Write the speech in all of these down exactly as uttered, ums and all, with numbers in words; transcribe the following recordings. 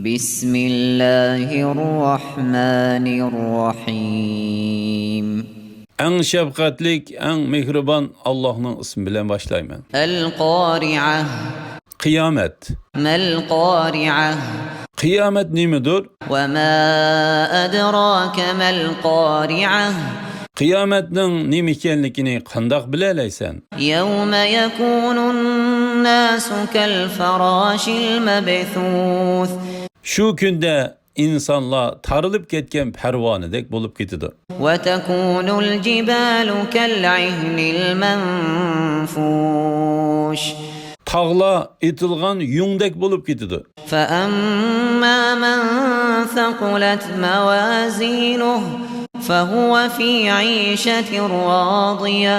بسم الله الرحمن الرحيم. ئەڭ شەپقەتلىك، ئەڭ مېھرىبان ئاللاھنىڭ ئىسمى بىلەن باشلايمەن. القارعة. قىيامەت. ما القارعة. قىيامەت نېمىدۇر؟ وما أدراك ما القارعة. قىيامەتنىڭ نېمە ئىكەنلىكىنى قانداق بىلەلەيسەن؟ يوم يكون الناس كالفراش المبثوث. شۇ كۈندە ئىنسانلار تارىلىپ كەتكەن پەرۋانىدەك بولۇپ كېتىدۇ. وتكون الجبال كالعهن المنفوش. تاغلار ئېتىلغان يۇڭدەك بولۇپ كېتىدۇ. فأما من ثقلت موازينه فهو في عيشة راضية.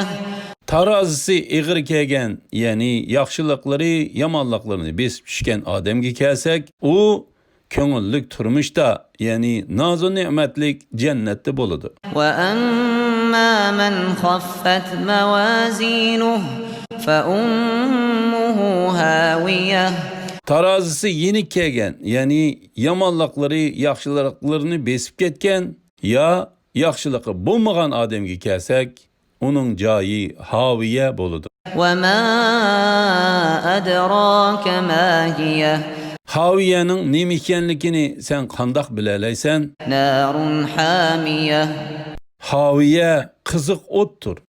تارازىسى ئېغىر كەلگەن، يەنى ياخشىلىقلىرى يامانلىقلىرىنى بېسىپ چۈشكەن ئادەمگە كەلسەك، ئۇ كۆڭۈللۈك تۇرمۇشتا، يەنى نازۇ نېمەتلىك جەننەتتە بولىدۇ. وأما من خفت موازينه فأمه هاوية. تارازىسى يېنىك كەلگەن، يەنى يامانلىقلىرى ياخشىلىقلىرىنى بېسىپ كەتكەن، يا ياخشىلىقى بولمىغان ئادەمگە كەلسەك، ئۇنىڭ جايى ھاۋىيە بولىدۇ. وما أدراك ما هي. ھاۋىيەنىڭ نېمە ئىكەنلىكىنى سەن قانداق بىلەلەيسەن؟ نار حامية. ھاۋىيە قىزىق ئوتتۇر.